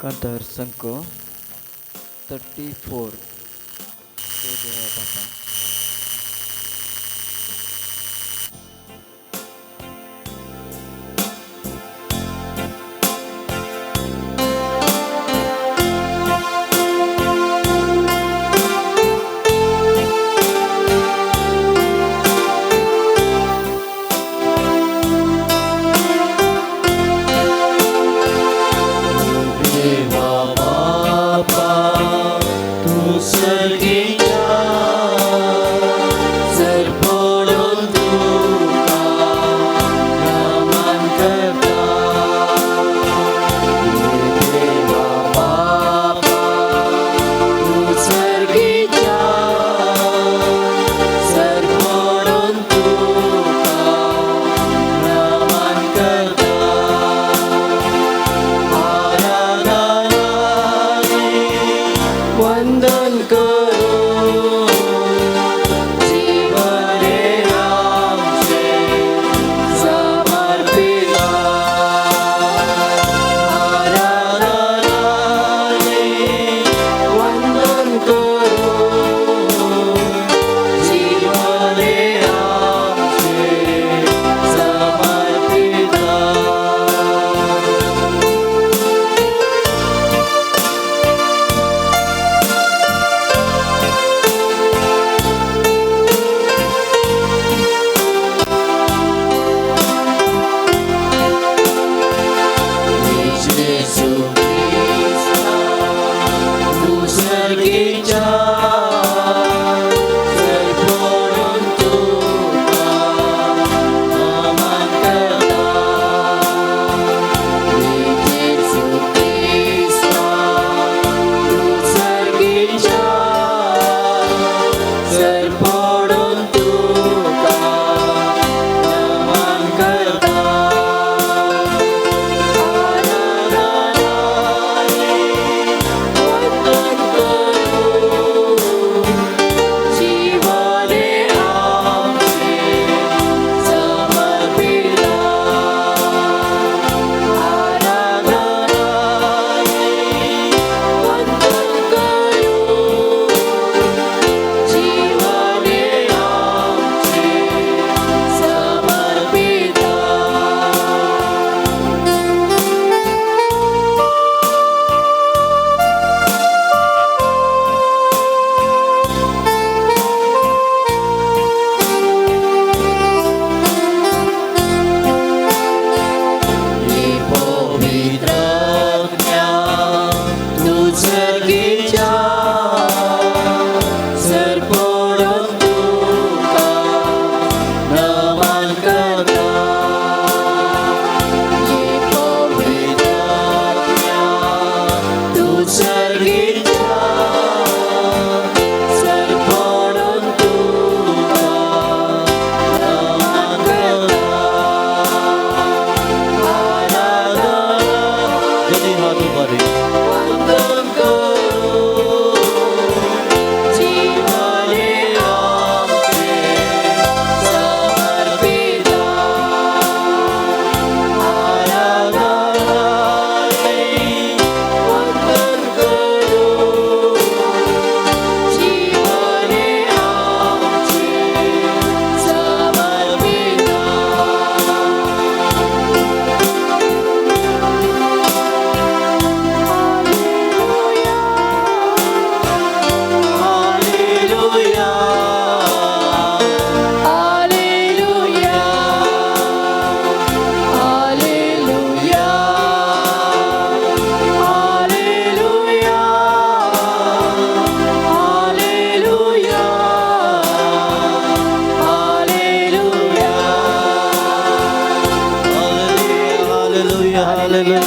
कांतार संक 34 देवा बापा. देवा बापा तूं सर्गीच्या सर पडून तुका नमन करता. देवा बापा तूं सर्गीच्या सर पडून तुका नमन करता. वंदन करो जीवने आमचे समर्पिता. आराधनाने वंदन करो जीवने आमचे समर्पिता. जेसू क्रिस्ता तूं सर्गीच्या सर पडून तुका नमन करता. जेसू क्रिस्ता तूं सर्गीच्या सर पडून तुका नमन करता. जीवने आमचे समर्पिता. आराधनाने वंदन करू जीवने आमचे समर्पिता. पवित्र तूं सर्गीच्या सर पडून तुका नमन करता. पवित्र तूं सर्गीच्या सर पडून तुका नमन करता. जल्दी हाथ ऊपर. वंदन करो जीवने आमचे समर्पिता. आराधनाने वंदन करो जीवने आमचे समर्पिता. Hallelujah. Hallelujah, hallelujah, hallelujah, hallelujah, hallelujah. Hallelujah, hallelujah,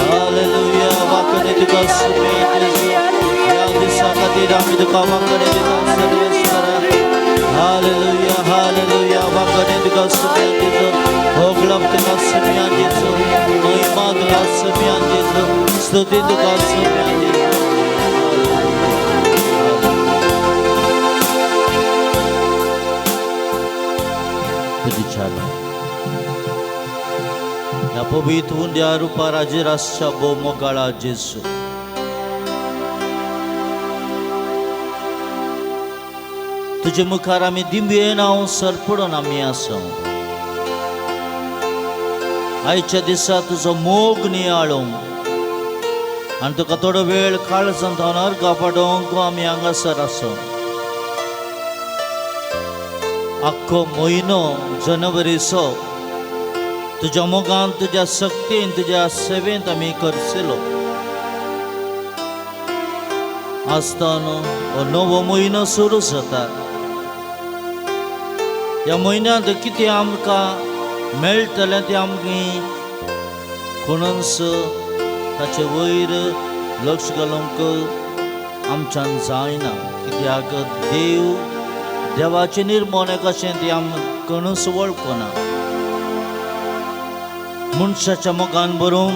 hallelujah. वाक्याने तुका सुमेर ह्या दिसा खातीर आमी तुका वाक्याने दिता सर्वेस्परा. Hallelujah, hallelujah. वाक्याने तुका सुमेर दितो, होगळप तुका सुम्यान दितो, महिमा तुका सुम्यान दितो, स्तुती तुका सुम्यान दितो. तुझी छान ह्या पवित्र उंड्या रुपार हाजीर आसच्या भोव मोगाळा जेजू, तुजे मुखार आमी दिंबयेन हांव सरपडून आमी आसा. आयच्या दिसा तुजो मोग नियाळूंक आनी तुका थोडो वेळ काळजांत अर्गां पाडोवंक आमी हांगासर आसा. आख्खो म्हयनो जनवरीचो तुज्या मोगान, तुज्या शक्तीन, तुज्या सेवेंत आमी करचेलो. आसतना हो नवो म्हयनो सुरू जाता. ह्या म्हयन्यांत कितें आमकां मेळटलें तें आमी कोणूच ताचे वयर लक्ष घालूंक आमच्यान जायना, कित्याक देव देवाचें निर्मोण कशें तें आम कोणूच वळखना. मनशाच्या मोगान बरोवन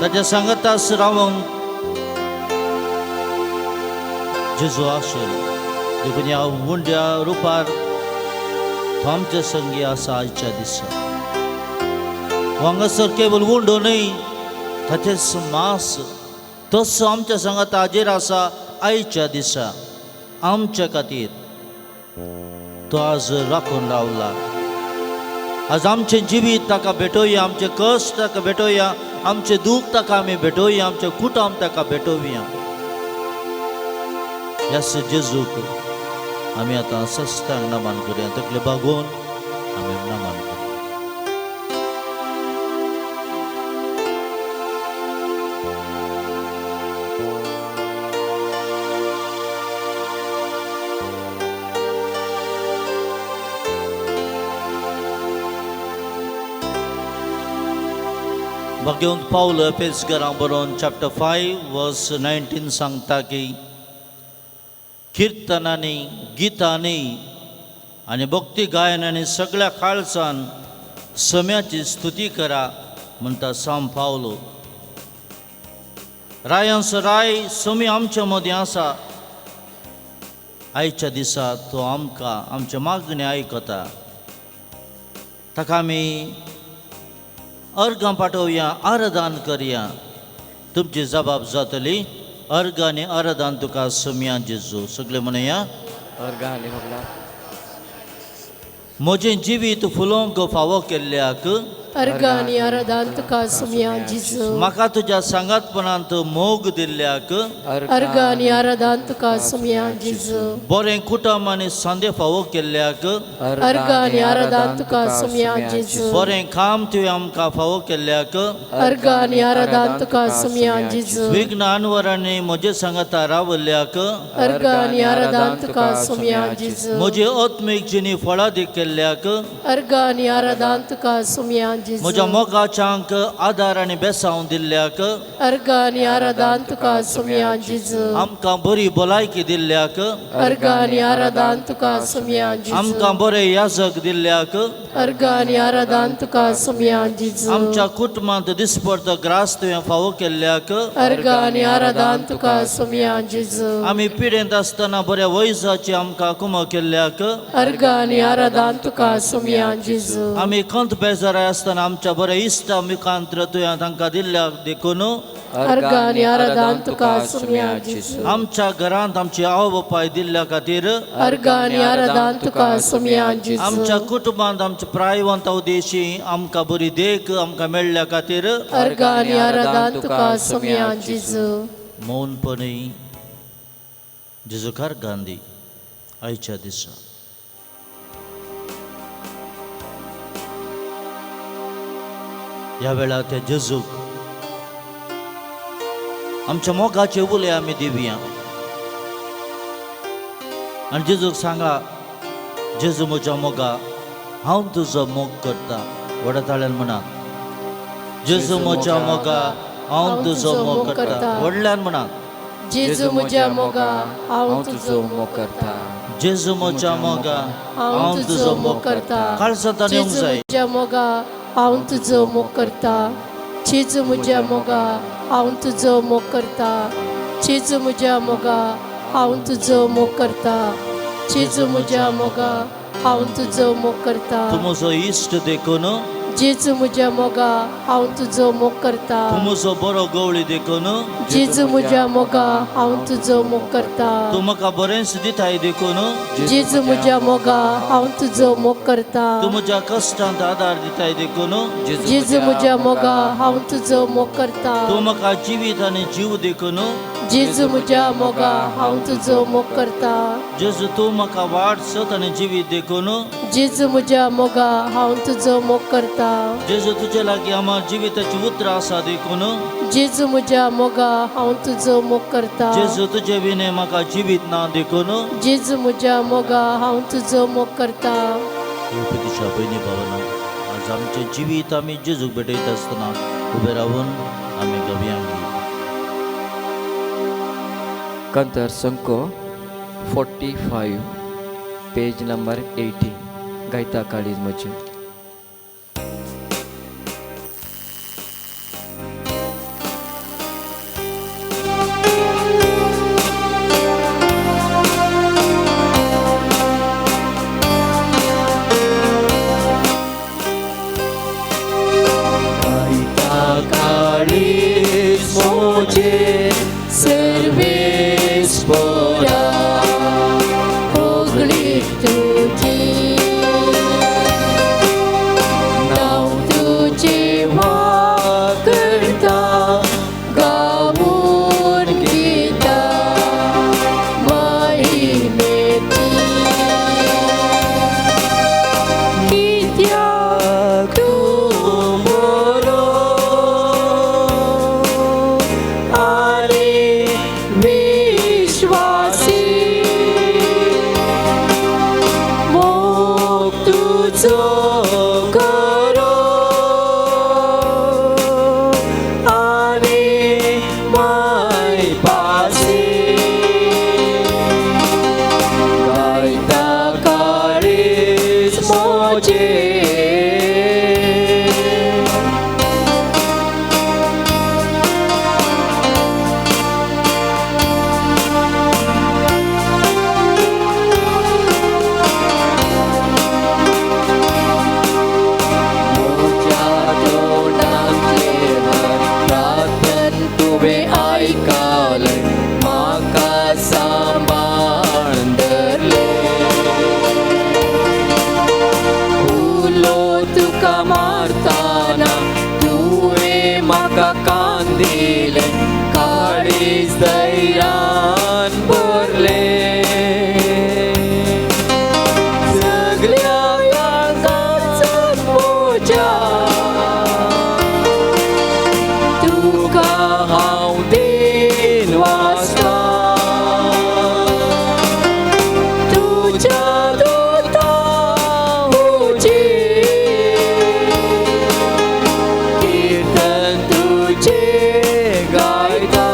ताच्या सांगातास रावंक जेजू आशिल्लो. देखून ह्या उंड्या रुपार तो आमच्या संगी आसा आयच्या दिसा. हांगासर केवल उंडो न्हय, ताचेच मास तसो आमच्या सांगाता हाजेर आसा आयच्या दिसा. आमच्या खातीर तो आज राखून रावला. आज आमचें जिवीत ताका भेटोवया, आमचें कश्ट ताका भेटोवया, आमचें दूख ताका आमी भेटोवया, आमचें कुटुंब ताका भेटोवया. ह्या जेजूक आमी आतां सस्तांग नमन करुया, तकले बागोवन आमी नमन करुया. भाग्यवंत पावल एफेसकरां बरोवन चॅप्टर 5 वर्स 19 सांगता की किर्तनांनी, गितांनी आनी भक्ती गायनांनी सगळ्या काळजान सम्याची स्तुती करा म्हणटा साम पावलो. रायांचो राय समी आमच्या मदीं आसा. आयच्या दिसा तो आमकां आमच्या मागणें आयकता. ताका आमी अर्गां पाठोवया, आराधन करया. तुमची जबाब जातली. अर्गां आनी आराधन तुका सोम्या जेजू. सगळे म्हणया अर्गां आनी होगला. म्हजें जिवीत फुलोवंक फावो केल्ल्याक अर्गां आनी आराधन तुका सोम्या जेजू. म्हाका तुज्या सांगातपणांत मोग दिल्ल्याक अर्गां आनी आराधन तुका सोम्या जेजू. बरें कुटुंब आनी सांदे फावो केल्ल्याक अर्गां आनी आराधन तुका सोम्या जेजू. बरें काम तुवें आमकां फावो केल्ल्याक अर्गां आनी आराधन तुका सोम्या जेजू. विघ्न अनवरांनी म्हजे सांगाता रावल्ल्याक अर्गां आनी आराधन तुका सोम्या जेजू. म्हजे आत्मीक जिणी फळादीक केल्ल्याक अर्गां आनी आराधन तुका सोम्या जेजू. म्हज्या मोगाच्यांक आदार आनी बेसांव दिल्ल्याक अर्गां आनी आराधन तुका सोम्या जेजू. आमकां बरी भलायकी दिल्ल्याक अर्गां आनी आराधन तुका सोम्या जेजू. आमकां बरें याजक दिल्ल्याक अर्गां आनी आराधन तुका सोम्या जेजू. आमच्या कुटुंबांत दिसपडतो ग्रास तुवें फावो केल्ल्याक अर्गां आनी आराधन तुका सोम्या जेजू. आमी पिडेंत आसतना बऱ्या वैजाची आमकां कुमक केल्ल्याक अर्गां आनी आराधन तुका सोम्या जेजू. आमी खंत बेजाराय आसतना आमच्या बऱ्या इश्टा मुखांतर तुवें तांकां दिल्ल्याक देखून अर्गां आनी आराधन तुका सोम्या जेजू. आमच्या घरांत आमची आवय बापाय दिल्ल्या खातीर अर्गां आनी आराधन तुका सोम्या जेजू. आमच्या कुटुंबांत आमच्या प्रायवंत उद्देशी आमकां बरी देख आमकां मेळ्ळ्या खातीर अर्गां आनी आराधन तुका सोम्या जेजू. मौनपणी जेजूकार गांधी आयच्या दिसा ह्या वेळार त्या जेजूक आमच्या मोगाचे उले आमी दिवया आनी जेजूक सांगा, जेजू म्हज्या मोगा, हांव तुजो मोग करता. व्हडा ताळ्यान म्हणा, जेजू म्हज्या मोगा, हांव तुजो मोग करता. व्हडल्यान म्हणा, जेजू म्हज्या मोगा, हांव तुजो मोग करता. जेजू म्हज्या मोगा, हांव तुजो मोग करता. काळजांत येवंक जेजू जाय. म्हज्या मोगा, हांव तुजो मोग करता. जेजू म्हज्या मोगा, हांव तुजो मोग करता. जेजू म्हज्या मोगा, हांव तुजो मोग करता. जेजू म्हज्या मोगा, हांव तुजो मोग करता. तूं म्हजो इश्ट देखून, जेजू म्हज्या मोगा हांव तुजो मोग करता. तूं म्हजो बरो गवळी देखून. जेजू म्हज्या मोगा हांव तुजो मोग करता. तूं म्हाका बरेंच दिताय देखून. जेजू म्हज्या मोगा हांव तुजो मोग करता. तूं म्हज्या कश्टांत आदार दिताय देखून. जेजू म्हज्या मोगा हांव तुजो मोग करता. तूं म्हाका जिवीत आनी जीव देखून. जेजू म्हज्या मोगा हांव तुजो मोग करता. जेजू तूं म्हाका वाट सत आनी जिवीत देखून. जेजू म्हज्या मोगा हांव तुजो मोग करता. जेजू तुजे लागीं आमच्या जिविताची उतरां आसा देखून. जेजू म्हज्या मोगा हांव तुजो मोग करता. जेजू तुजे विणे म्हाका जिवीत ना देखून. जेजू म्हज्या मोगा हांव तुजो मोग करता. तिच्या भयणी भावना, आज आमचें जिवीत आमी जेजूक भेटयता आसतना उबे रावन आमी गवया गीत. कांतार संको 45 पेज नंबर 18 गायता काळीज म्हजें. गायता काळीज म्हजें सर्वेस्पोरा होगळी तुजी नांव तुजें वाकरता गावून गीता महिमेची. कित्याक तूं बरो आनी विश्वासी, मोग तुजो करो आनी मायपासी. गायता काळीज म्हजें. म्हज्या तोंडांतलें हर प्रार्थन तुवें आयकलें, म्हाका सांबाळून धरलें. उलो तुका मारतना तुवें म्हाका कान दिलें, काळीज धैर्यान भरलें. सगल्या काळजांत म्हज्या तुका हांव दिन वाचतां. तुज्या दुतां म्हजी कीर्तन तुजें गायता.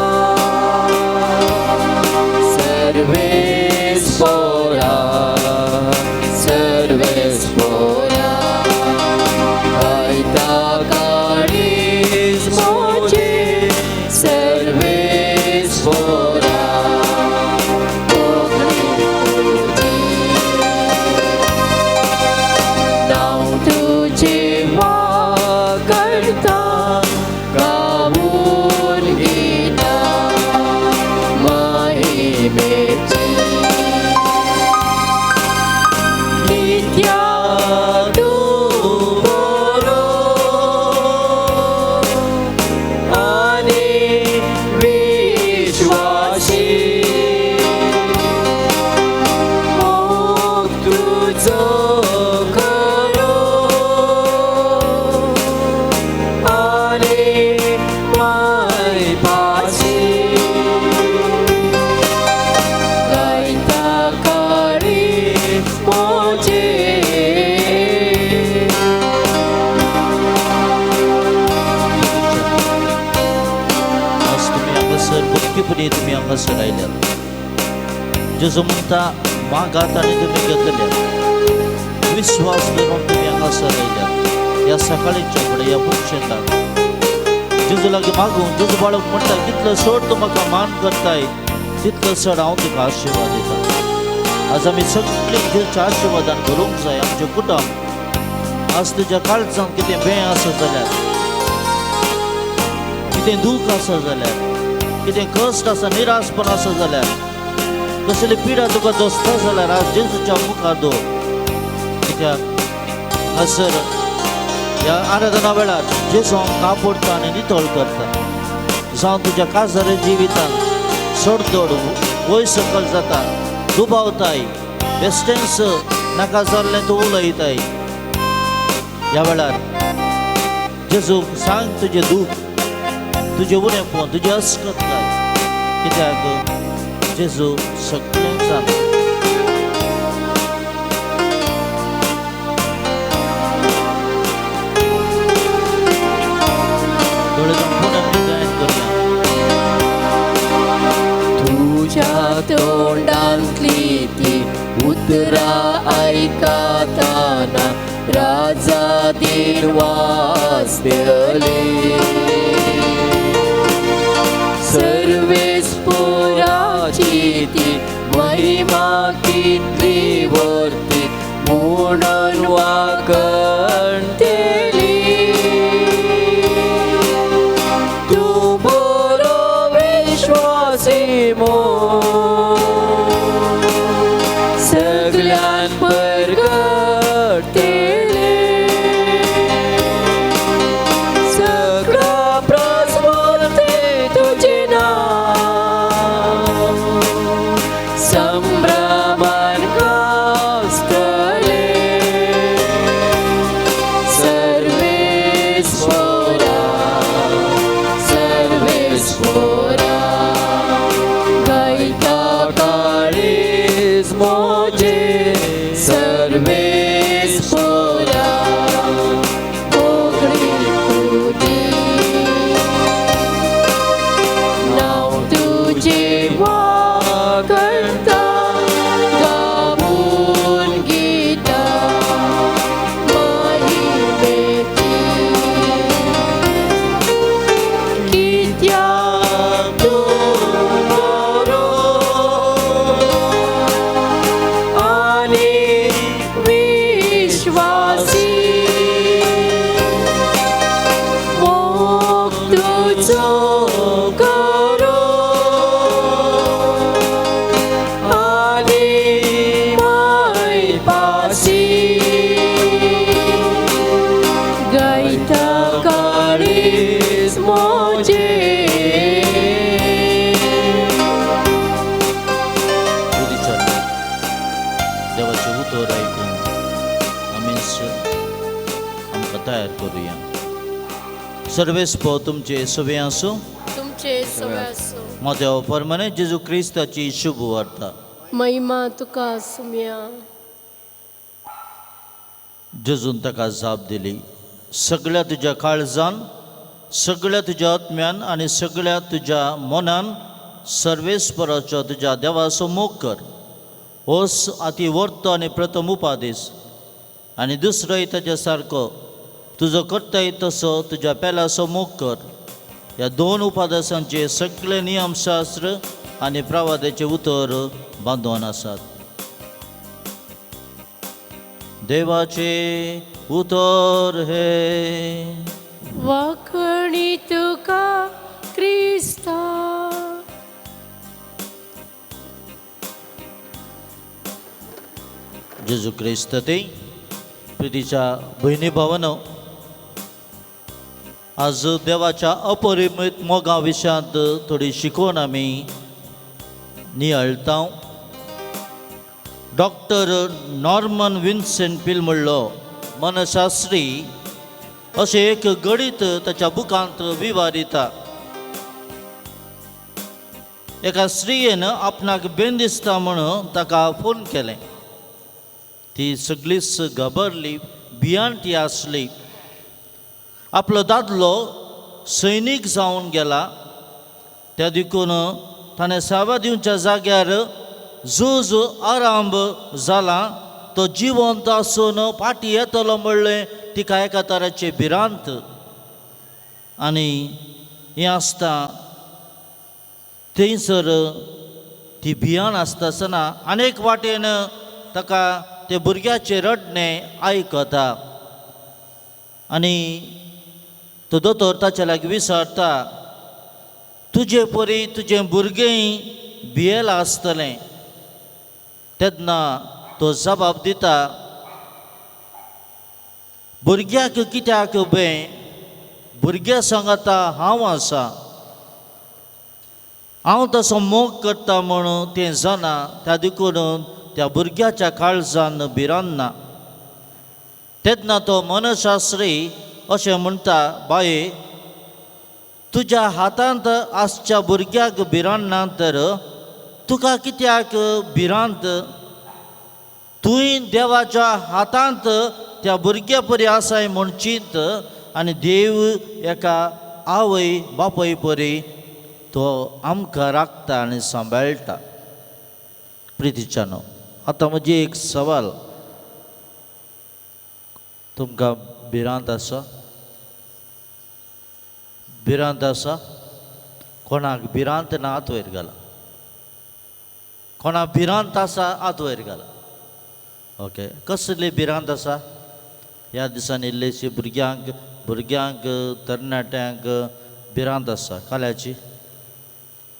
सर्वेस्पोरा सर्वेस्पोरा गायता काळीज म्हजें सर्वेस्पोरा कोंकणी तुजी नांव तुजें वाकरता गावून गीता महिमेची. कित्याक तूं बरो आनी विश्वासी, मोग तुजो करो आनी मायपासी. गायता काळीज म्हजें. आज तुमी हांगासर भक्तीपणी तुमी हांगासर आयल्यात. जेजू म्हणटा मागात आनी तुमी घेतले. विश्वास धरून तुमी हांगासर आयल्यात. ह्या सकाळीच्या फुडें ह्या पुरुशेंताक जेजू लागीं मागूं. जेजू बाळक म्हणटा कितलो चड तूं म्हाका मान करताय तितलो चड हांव तुका आशिर्वाद दिता. आज आमी सगळीं जेजूच्या आशिर्वादान भरूंक जाय आमचें कुटुंब. आज तुज्या काळजांत कितें बें आसा जाल्यार, कितें दूख आसा जाल्यार, कितें कश्ट आसा, निराशपण आसा जाल्यार, कसली पिडा तुका दोसता जाल्यार आज जेजूच्या मुखार दवर. कित्याक हांगासर ह्या आराधना वेळार जेजू आमकां आपडता आनी नितळ करता. जावं तुज्या काजारी जिवितान सोडदोड वयर सकयल जाता, दुबावताय, बेश्टेंच नाका जाल्लें तूं उलयताय, ह्या वेळार जेजूक सांग तुजें दूख, तुजें उणेपण, तुजें अस्कतकाय. कित्याक जेजू सगळें जाणा. दोळे धांपून आमी गायन करुया. तुज्या तोंडांतली ती उतरां आयकतना राजा दिन वाचतले. सर्वेस्पोराची ती महिमा कितली वर्ती म्हणून वाकणतेली. तूं बरो विश्वासी म्हूण सगल्यान परगटतेले. सगळा प्रस्मते तुजें नांव संभ्रमान गाजतले. सर्वेस्पोरा सर्वेस्पोरा गायता काळीज म्हजें. सर्वेस्पोरा मोगळी तुजी नांव तुजें वाकणता गावून गितां महिमेची. कित्याक तूं बरो आनी विश्वासी, मोग तुजो करो आनी मायपासी. गायता काळीज म्हजें. बुद्धीच्या देवाचें उतर आयकून आमीच आमकां तयार करुया. सर्वेस्पो तुमचे सगळें आसूं, तुमचे सगळे आसूं. म्हज्या परमाने जेजू क्रिस्ताची शुभ वार्ता. महिमा तुका आसुया. जेजून ताका जाप दिली, सगळ्या तुज्या काळजान, सगळ्या तुज्या आत्म्यान आनी सगळ्या तुज्या मनान सर्वेस्पराचो तुज्या देवाचो मोग कर. होच आती वर्तो आनी प्रथम उपादेश. आनी दुसरोय ताच्या सारको, तुजो करताय तसो तुज्या पेल्याचो मोग कर. ह्या दोन उपादेशांचे सगळे नियमशास्त्र आनी प्रवादाचे उतर बांदून आसात. देवाचे उतर हे. वाखणी तुका क्रिस्ता. जेजू क्रिस्त ते प्रितीच्या भयणी भावानो, आज देवाच्या अपरिमित मोगा विशयांत थोडी शिकवण आमी नियाळटा. डॉक्टर नॉर्मन विन्सेंट पिल म्हणलो मनशास्त्री अशें एक गणीत ताच्या बुकांत विवारिता. एका स्त्रियेन आपणाक बेन दिसता म्हणून ताका फोन केलें. ती सगळीच घाबरली, भियांती आसली. आपलो दादलो सैनीक जावन गेला, त्या देखून ताणें सेवा दिवच्या जाग्यार झूज आरंभ जाला, तो जिवंत आसून फाटीं येतलो म्हणलें तिका एका तराची भिरांत. आनी हें आसता थंयसर ती भियान आसता आसतना अनेक वाटेन ताका ते भुरग्याचें रडणें आयकता. आनी तो दोतोर ताच्या लागीं विचारता, तुजे परी तुजें भुरगेंय भियेलां आसतलें. तेन्ना तो जबाब दिता, भुरग्याक कित्याक भंय, भुरग्या सांगाता हांव आसा, हांव तसो मोग करता म्हणून तें जाणा, त्या देखून त्या भुरग्याच्या काळजान भिरांत ना. तेन्ना तो मनशास्त्री अशें म्हणटा, बाये तुज्या हातांत आसच्या भुरग्याक भिरांत ना तर तुका कित्याक भिरांत? तुवें देवाच्या हातांत त्या भुरग्या परी आसाय म्हूण चिंत आनी देव एका आवय बापूय परी तो आमकां राखता आनी सांबाळटा. प्रितीच्यानो, आतां म्हजी एक सवाल, तुमकां भिरांत आसा? भिरांत आसा? कोणाक भिरांत ना हात वयर घाला. कोणाक भिरांत आसा हात वयर घाला. ओके, कसली भिरांत आसा? ह्या दिसांनी इल्लेशी भुरग्यांक तरणाट्यांक भिरांत आसा. काल्याची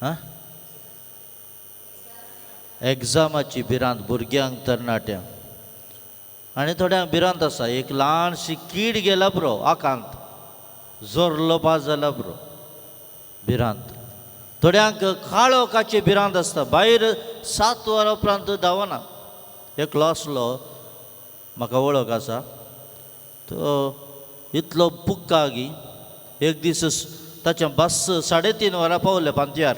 आं एग्जामाची भिरांत भुरग्यांक तरणाट्यांक, आनी थोड्यांक भिरांत आसा एक ल्हानशी कीड गेला पुरो, आकांत जोरलो पास जाला पुरो, भिरांत. थोड्यांक काळोखाची भिरांत आसता, भायर 7 वरां उपरांत धांवना. एकलो आसलो म्हाका वळख आसा, तो इतलो पुक्का गी, एक दीस ताचें बस 3:30 वरां पावलें पांतयार,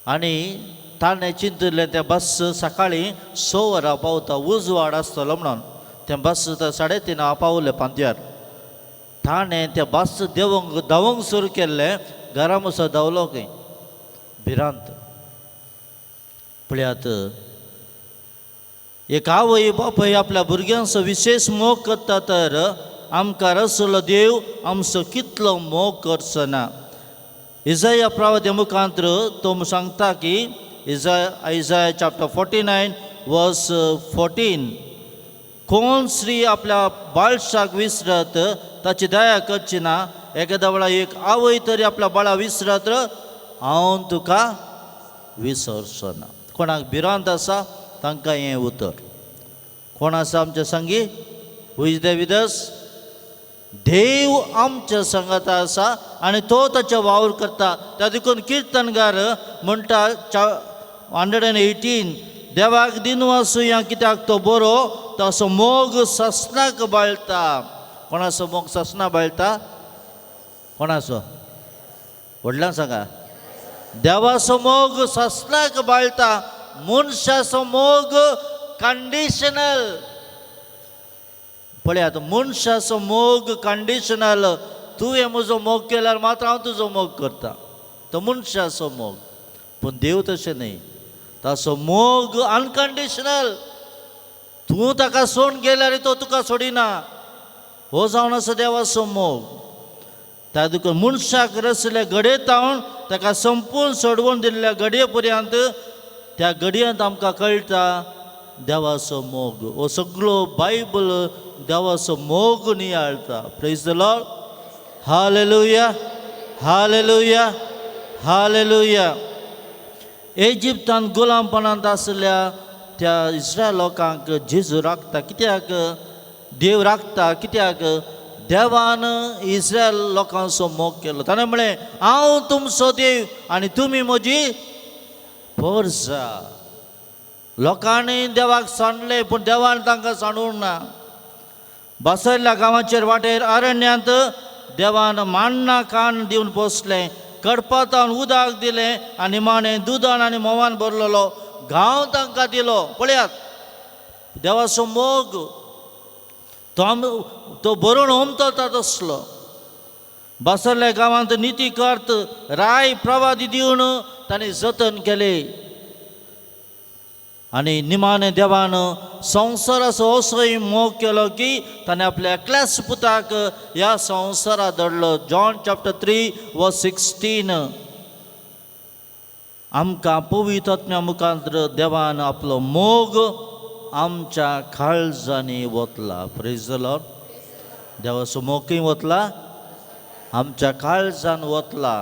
आनी ताणें चिंतिल्लें तें बस सकाळीं 6 वरां पावता, उजवाड आसतलो म्हणून. तें बस 3:30 पावलें पांतयार. ताणें तें बस देंवंक धांवंक सुरू केल्लें, घरा मुसो धांवलो खंय. भिरांत. पळयात, एक आवय बापूय आपल्या भुरग्यांचो विशेश मोग करता तर आमकां रसलो देव आमचो कितलो मोग करचो ना. इजाया प्रवाद्या मुखांत्र तो सांगता की इजाया चॅप्टर 49 वर्स 14, कोण स्त्री आपल्या बाळशाक विसरत ताची दया करची ना, एखाद्या वेळा एक आवय तरी आपल्या बाळा विसरत, हांव तुका विसरचो ना. कोणाक भिरांत आसा तांकां हें उतर. कोण आसा आमच्या संगी? Who is there with us? देव आमच्या संगाता आसा आनी तो ताचो वावर करता. त्या देखून किर्तनगार म्हणटा 118, देवाक दिनवासुया कित्याक तो बरो, ताचो मोग ससनाक बाळटा. कोणाचो मोग ससना बाळटा? कोणाचो? व्हडल्यान सांगा. देवाचो मोग ससनाक बाळटा, मनशाचो मोग कंडिशनल. पळयात, मनशाचो मोग कंडिशनल. तुवें म्हजो मोग केल्यार मात्र हांव तुजो मोग करता, तो मनशाचो मोग. पूण देव तशें न्हय, ताचो मोग अनकंडिशनल. तूं ताका सोडून गेल्यार तो तुका सोडिना. हो जावन आसा देवाचो मोग. त्या देखून मनशाक रचले घडये तावन ताका संपूर्ण सोडवून दिल्ल्या घडये पर्यंत त्या घडयेंत आमकां कळटा देवाचो मोग. हो सगळो बायबल देवाचो मोग नियाळटा. Praise the Lord. Hallelujah, hallelujah, hallelujah. इजिप्तान गुलामपणांत आसल्या त्या इस्रायल लोकांक जेजू राखता. कित्याक देव राखता? कित्याक देवान इस्रायल लोकांचो मोग केलो. ताणें म्हणलें, हांव तुमचो देव आनी तुमी म्हजी परजा. लोकांनी देवाक सांडलें पूण देवान तांकां सांडूंक ना. बसयल्ल्या गांवाचेर वाटेर अरण्यांत देवान मान्ना कान दिवन पोसलें, कडपातान उदक दिलें आनी माणें दुदान आनी म्होंवान भरलेलो गांव तांकां दिलो. पळयात देवाचो मोग, तो बरोवन ओमतता तसलो. बसल्ल्या गांवांत निती कर्त राय प्रवादी दिवन ताणें जतन केलें आनी निमाणे देवान संवसाराचो असोय मोग केलो की ताणें आपल्या एकल्याच पुताक ह्या संवसारात धाडलो. जॉन चॅप्टर 3 वर्स 16. आमकां पवित्र आत्म्या मुखार देवान आपलो मोग आमच्या काळजांनी वतला. Praise the Lord. देवाचो मोग खंय वतला? आमच्या काळजान वतला.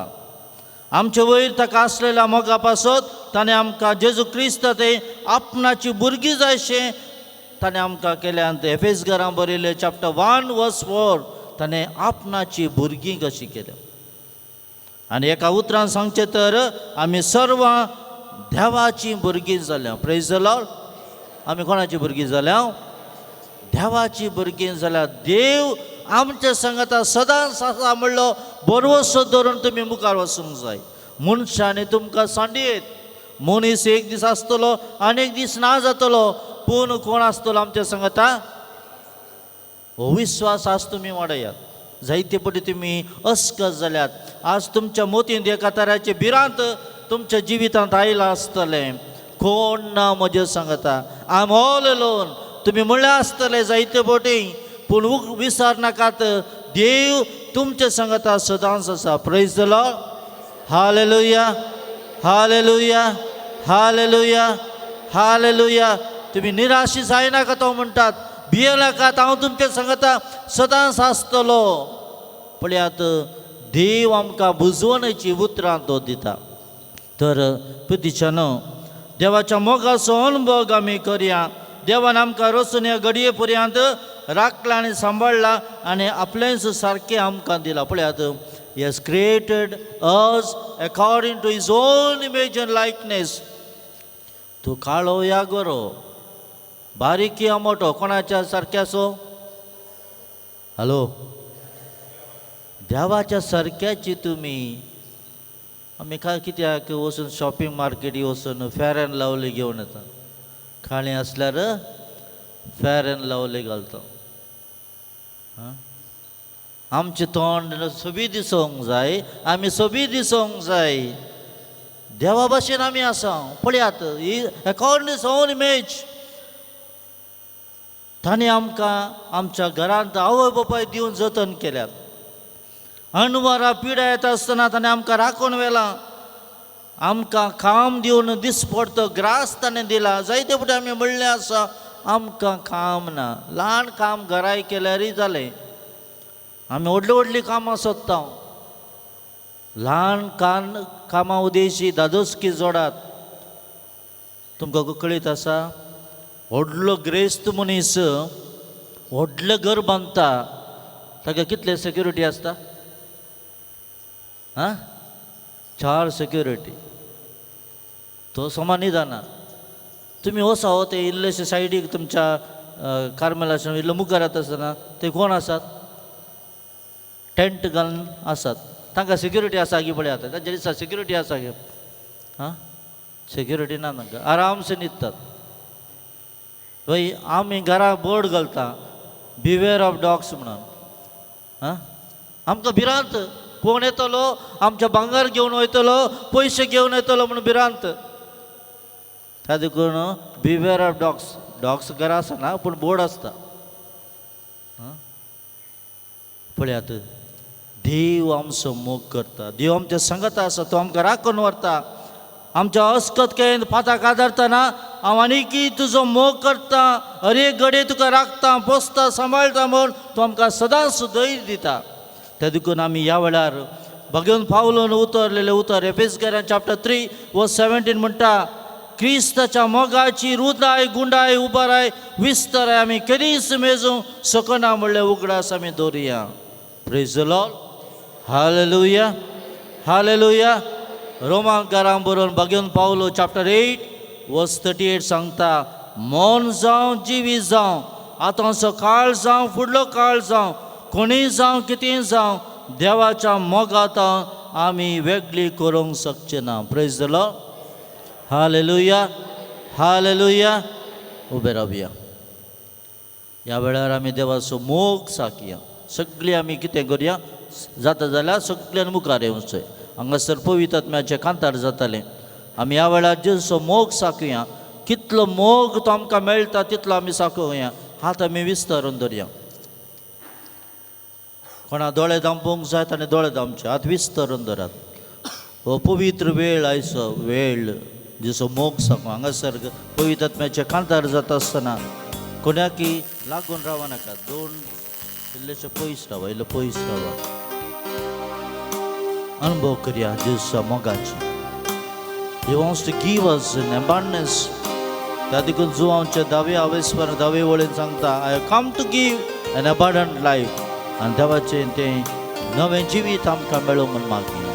आमचे वयर ताका आसलेल्या मोगा पासत ताणें आमकां जेजू क्रिस्त ते आपणाची भुरगीं जायशें ताणें आमकां केल्या. एफेसगरां बरयलें चॅप्टर 1 वर्स 4, ताणें आपणाची भुरगीं कशी केल्या. आनी एका उतरान सांगचें तर आमी सर्वां देवाचीं भुरगीं जाल्या. Praise the Lord. आमी कोणाची भुरगीं जाल्या? देवाची भुरगीं जाल्या. देव आमच्या संगता सदांच आसा म्हणलो बरवसो धरून तुमी मुखार वचूंक जाय. मनशांनी तुमकां सांडयेत, मनीस एक दीस आसतलो आनी एक दीस ना जातलो, पूण कोण आसतलो आमच्या संगता? हो विस्वास आज तुमी वाडयात. जायते पटी तुमी अस्कत जाल्यात. आज तुमच्या मोतींत एका तराचे भिरांत तुमच्या जिवितांत आयलां आसतलें. कोण ना म्हज्या सांगता, I am all alone तुमी म्हणलें आसतलें जायते पटी, पूण विसर नाकात, देव तुमच्या सांगता सदांच आसा. Praise the Lord. Hallelujah, hallelujah, hallelujah, hallelujah. तुमी निराशी जायनाका, तो म्हणटात, भियेनाकात, हांव तुमच्या सांगता सदांच आसतलो. पळयात, देव आमकां बुजवणेची उतरां तो दिता. तर पितिच्यानो, देवाच्या मोगाचो अनुभव आमी करया. देवान आमकां रचून ह्या घडये पर्यंत राखला आनी सांबाळ्ळा आनी आपलेंच सारकें आमकां दिलां. पळयात, He has created us according to His own image and likeness. तूं काळो या गोरो, बारीक या मोठो, कोणाच्या सारक्याचो? हॅलो, देवाच्या सारक्याची तुमी. आमी काय कित्याक वचून शॉपिंग मार्केटी वचून फेर एंड लवली घेवन येता? काळी आसल्यार फेर एंड लवली घालता. आं, आमचें तोंड सोबीत दिसोंक जाय, आमी सोबीत दिसोंक जाय. देवा भाशेन आमी आसा. पळयात, ही अकॉर्डिंग his own image ताणें आमकां आमच्या घरांत आवय बापाय दिवन जतन केल्यात. अणवरा पिडा येता आसतना ताणें आमकां राखून व्हेलां. आमकां काम दिवन दिसपडतो ग्रास ताणें दिला. जायते फावटी आमी म्हणलें आसा, आमकां काम ना, ल्हान काम घराय केल्यारय जालें. आमी व्हडलीं व्हडलीं कामां सोदता. ल्हान कान कामां उदेशी दादोसकी जोडात. तुमकां कळीत आसा, व्हडलो ग्रेस्त मनीस व्हडलें घर बांदता, ताका कितले सेक्युरिटी आसता? आं, 4 सेक्युरिटी. तो समा न्हिदना. तुमी वचा हो ते इल्लेशे सायडीक तुमच्या कार्मेलाच्यान इल्लो मुखार येता आसतना ते कोण आसात? टेंट घालून आसात. तांकां सेक्युरिटी आसा गी? पळयात, तांच्या दिसा सेक्युरिटी आसा गे? आं, सेक्युरिटी ना तांकां, आरामसे न्हिदतात. वय, आमी घरा बोर्ड घालता, बिवेर ऑफ डॉग्स म्हणून. आं, आमकां भिरांत, कोण येतलो आमच्या भांगर घेवन वयतलो, पयशे घेवन येतलो म्हणून भिरांत. त्या देखून बिवेर ऑफ डॉग्स. डॉग्स घरा आसना पूण बोर्ड आसता. आं, पळयात, देव आमचो मोग करता, देव आमच्या संगत आसा, तो आमकां राखून व्हरता. आमच्या अस्कत केन पाताक आदारतना हांव आनीकी तुजो मोग करता, हर एक घडये तुका राखता, पोसता, सांबाळटा म्हूण तो आमकां सदांच धैर्य दिता. त्या देखून आमी ह्या वेळार भगवंत पावलोन उतरलेलें उतर एफेसकरां चॅप्टर 3 वर्स 17 म्हणटा, क्रिस्ताच्या मोगाची रुदाय, गुंडाय, उबाराय, विस्ताराय आमी केदीच मेजूंक शकना म्हणलें उगडास आमी दवरुया. Praise the Lord. Hallelujah, hallelujah. रोमांकारां बरोवन भगवंत पावलो चॅप्टर 8 वर्स 38 सांगता, मन जावं जिवीत जावं, आतांचो काळ जावं फुडलो काळ जावं, कोणीय जावं कितेंय जावं, देवाच्या मोगांत आमी वेगळी करूंक शकचे ना. Praise the Lord. Hallelujah, hallelujah. उबे रावया. ह्या वेळार आमी देवाचो मोग साकया. सगळीं आमी कितें करया, जाता जाल्यार सगळ्यान मुखार येवचें. हांगासर पवित्र आत्म्याचें कांतार जातालें. आमी ह्या वेळार जेजूचो मोग साकया. कितलो मोग तो आमकां मेळटा तितलो आमी साकोवया. हात आमी विस्तारून धरया. कोणा दोळे दामपूंक जाय ताणें दोळे दामचे, हात विस्तारून धरात. हो पवित्र वेळ आयचो वेळ जिचो मोग साकूं. हांगासर पवित्र आत्म्याचें कांतार जाता आसतना कोणाकी लागून रावनाका. दोन इल्लेशे पयस रावा, इल्लो पयस रावा. अनुभव करया जेजूच्या मोगाची. He wants to give us in abundance. त्या देखून जुवांच्या दावे आवेस्पर दावे वळीन सांगता, I come to give an abundant life. आनी देवाचें तें नवें जिवीत आमकां मेळूं म्हूण मागया.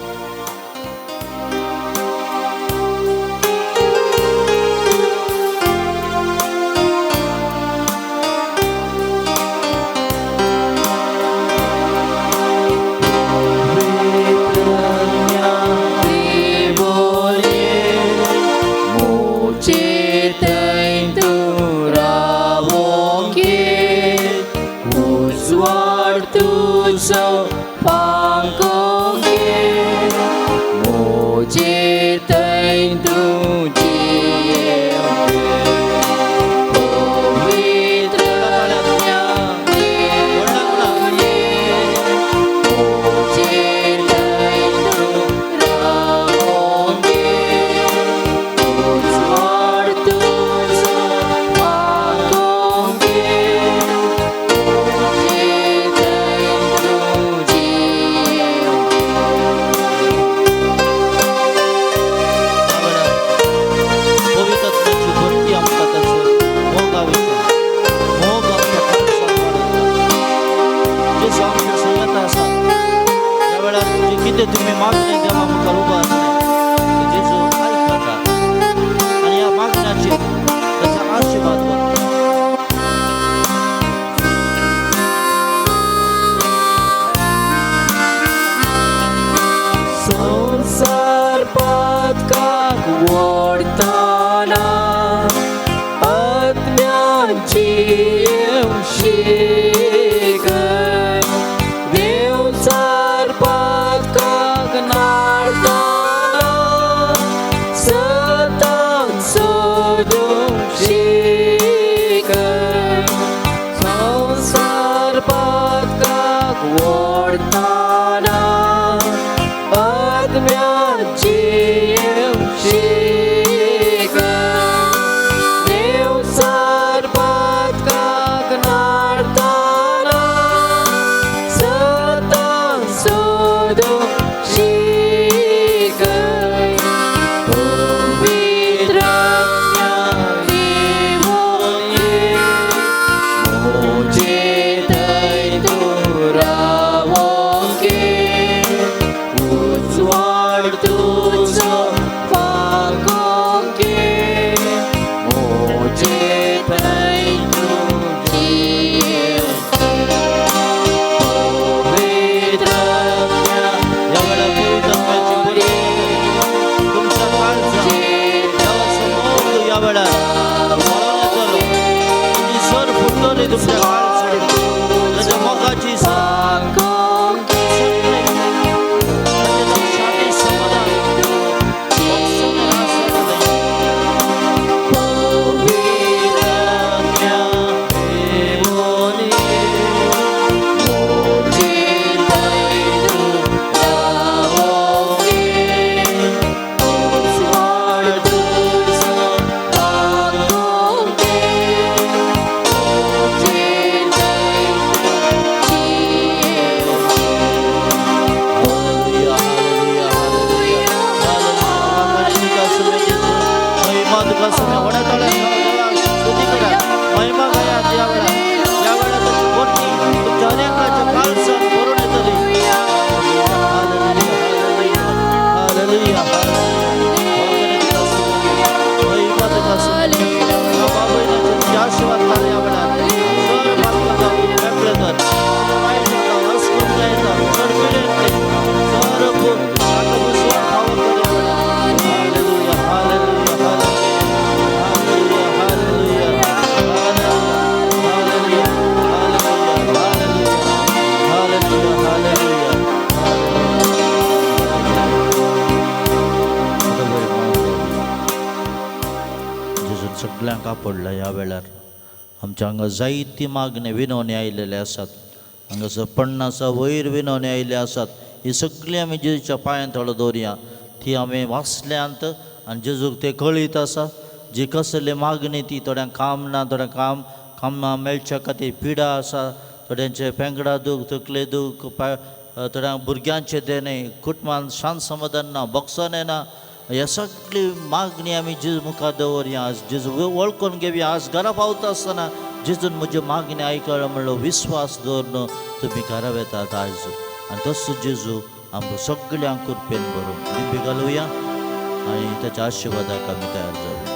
पडला ह्या वेळार आमच्या हांगा जायती मागणे विनवणी आयिल्ले आसात. हांगासर 50 वयर विनवणी आयिल्ले आसात. ही सगळी आमी जेजूच्या पांयां थोडो दवरया. ती आमी वाचल्यांत आनी जेजूक ते कळीत आसा. जी कसली मागणी ती थोड्यांक काम ना, थोड्यांक कामां मेळच्या खातीर पिडा आसा, थोड्यांचे पेंगडा दूख, तकले दूख, थोड्यांक भुरग्यांचे देणें, कुटुंबान शांत समाधान ना, बक्षण येना. ह्या सगळी मागणी आमी जेजू मुखार दवरया. आज जेजू वळखून घेवया. आज घरा पावता आसतना जेजून म्हज्यो मागणी आयकला म्हणलो विस्वास दवरून तुमी घरा वेतात आज. आनी तसो जेजू आमकां सगळ्यांक कृपेन भरून दिंबी घालुया आनी ताच्या आशिर्वादाक आमी तयार जावया.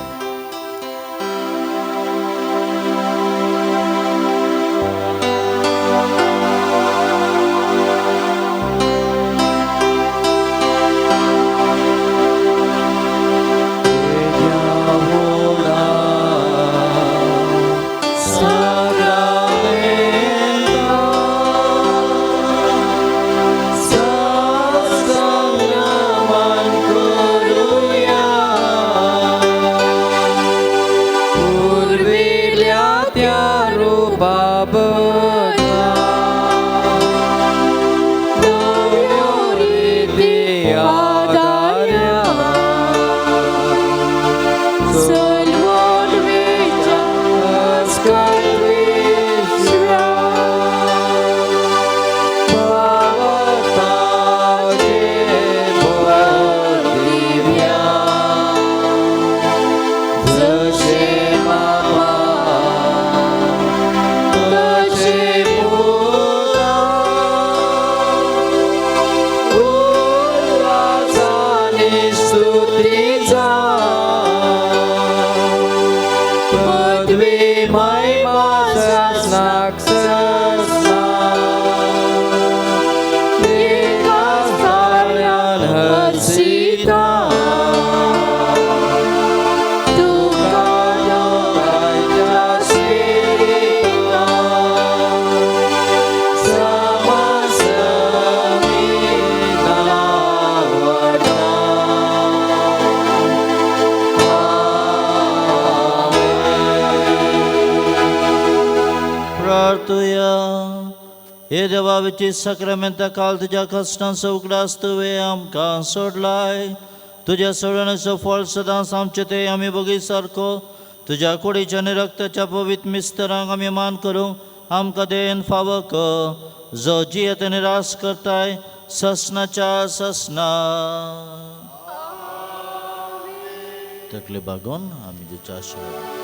हे देवा, साक्रामेंता काल तुज्या कश्टांचो उगडास तुवें आमकां सोडलाय. तुज्या सोडण्याचो फळ सदांच आमचें तें आमी बगी सारको तुज्या कुडीच्या आनी रक्ताच्या पवित्र मिस्तरांक आमी मान करूंक आमकां देन फावो कर, जो जियेत आनी रास करताय ससनाच्या ससना. तकले बागोवन आमी जेच्या आशिर्वाद.